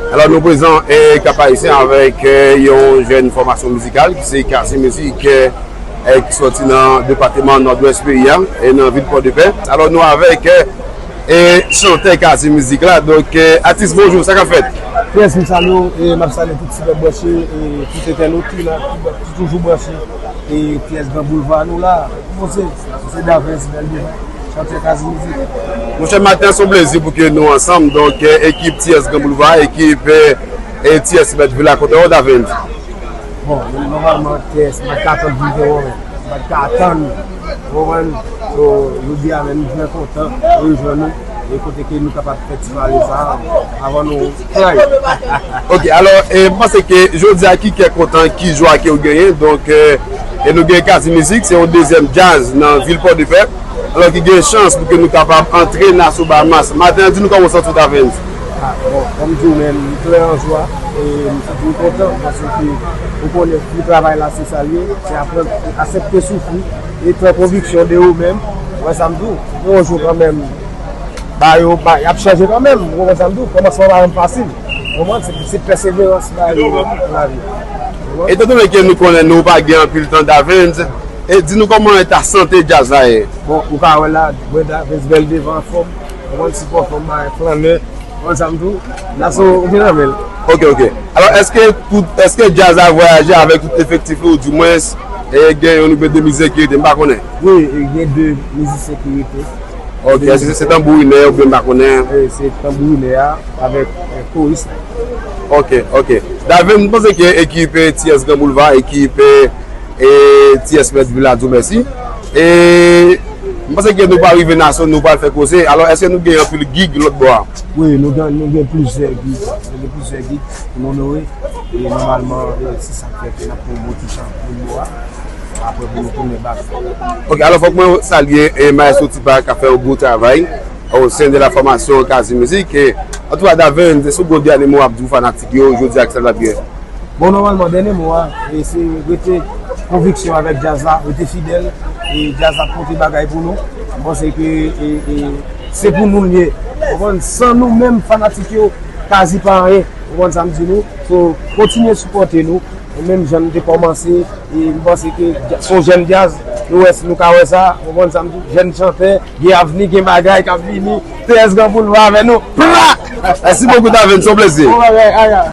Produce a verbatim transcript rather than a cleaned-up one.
Alò, nou prezan e Cap Haïtien avèk e, yon jèn fòmasyon mizikal ki se Kazi Mizik, e, e, ki sòti nan depatman Nòdwès peyi a, e nan vil Pòdepè. Alò, nou avèk e, e chantè Kazi Mizik la. Donk, e, atis, bonjou, sa k ap fèt? Yes, m salye w, e m ap salye tout ti pèp branche, e tout entènot ki la, ki toujou branche, e T S Grand Boulevard, nou la. Bon, se, se Davens Bèl Devan, chantè Kazi Mizik. Monchè, maten an se yon plezi pou ke nou ansanm. Donk, e, ekip T S Grand Boulevard, ekip e, e T S Bèt Vila, kote w, Davens? Bon, nòmalman, T S, m pa t ka tann pou m te wè w menm. M pa t ka tann, w konprann? So, jodi a menm, m trè kontan rejwenn nou, e kote ke nou kapab fè ti pale sa a, avan nou pray. Ok, alò, e, m panse ke jodi a, ki kè kontan, ki jwa ke w genyen. Donk, e, e nou gen Kazi Mizik, se yon dezyèm djaz nan vil Pòdepè. Alò, ki gen chans pou ke nou kapab antre Nassau Bahamas. Maten an, di nou kòman w santi w, Davens? Ah, bon, kòm di w menm, m trè an jwa, e m santi m kontan, paske ou konnen, pou travay la, se sa l ye, se aprann aksepte soufri, e pran konviksyon de ou menm. Ou wè sa m di w, yon jou kanmenm, ba yo, ba, y ap chanje kanmenm, ou konprann sa m di w, kòmansman pa janm fasil. Ou konprann? Se, se pèseverans ba yo nan lavi. Ou konprann? Etan done ke nou konnen nou pa gen anpil tan, Davens, e di nou kòman eta sante djaz la ye? Bon, ou ka wè la, mwen Davens Bèl Devan anfòm, ou konprann, sipòtè m, flannè, ou konprann sa m di w, Nassau, ou gen nan men l. Ok, ok. Alò, èske tout, èske djaz la vwayaje avèk tout efektif li, oudimwens, e, gen youn oubyen de mizisyen ki rete, m pa konnen. Wi, e, gen de mizisyen ki rete. Ok, èske se, se tanbourinè oubyen m pa konnen? E, se tanbourinè a avèk, e, koris la. Ok, ok. Davens, m panse ke ekip, e, T S Grand Boulevard, ekip, e, e T S Bèt Vila di w mèsi. E m panse ke nou pral rive Nassau, nou pral fè koze. Alò, èske nou gen anpil gig lòt bò a? Wi, nou gen, nou gen plizyè gig. Nou gen plizyè gig pou n onore. E nòmalman, e, se sa k fè ke n ap pran yon bon ti tan pou nou a. Apre, pou nou tounen bak. Ok, alò, fòk mwen salye, e, Maestro Tipa k ap fè yon gwo travay o sen de la fòmasyon Kazi Mizik. E, antouka, Davens, si w gen yon dènye mo w ap di w fanatik yo, jodi a, ki sa l ap gen? Bon, nòmalman, dènye mo a, e, se rete konviksyon avèk djaz la, rete fidèl, e djaz la ap pote bagay pou nou. M panse ke, e, e, se pou nou l ye. Ou konprann? San nou menm, fanatik yo, Kazi pa anyen. Ou konprann sa m di nou? So, kontinye sipòte nou. E menm jan n te kòmanse, e m panse ke dja-, se yon jèn djaz, nou wè, nou ka wè sa, ou konprann sa m di w? Jèn chantè, gen avni, gen bagay k ap vini. T S Grand Boulevard avè nou. Pra! Mèsi bokou, Davens, se yon plezi. Bon bagay, aya.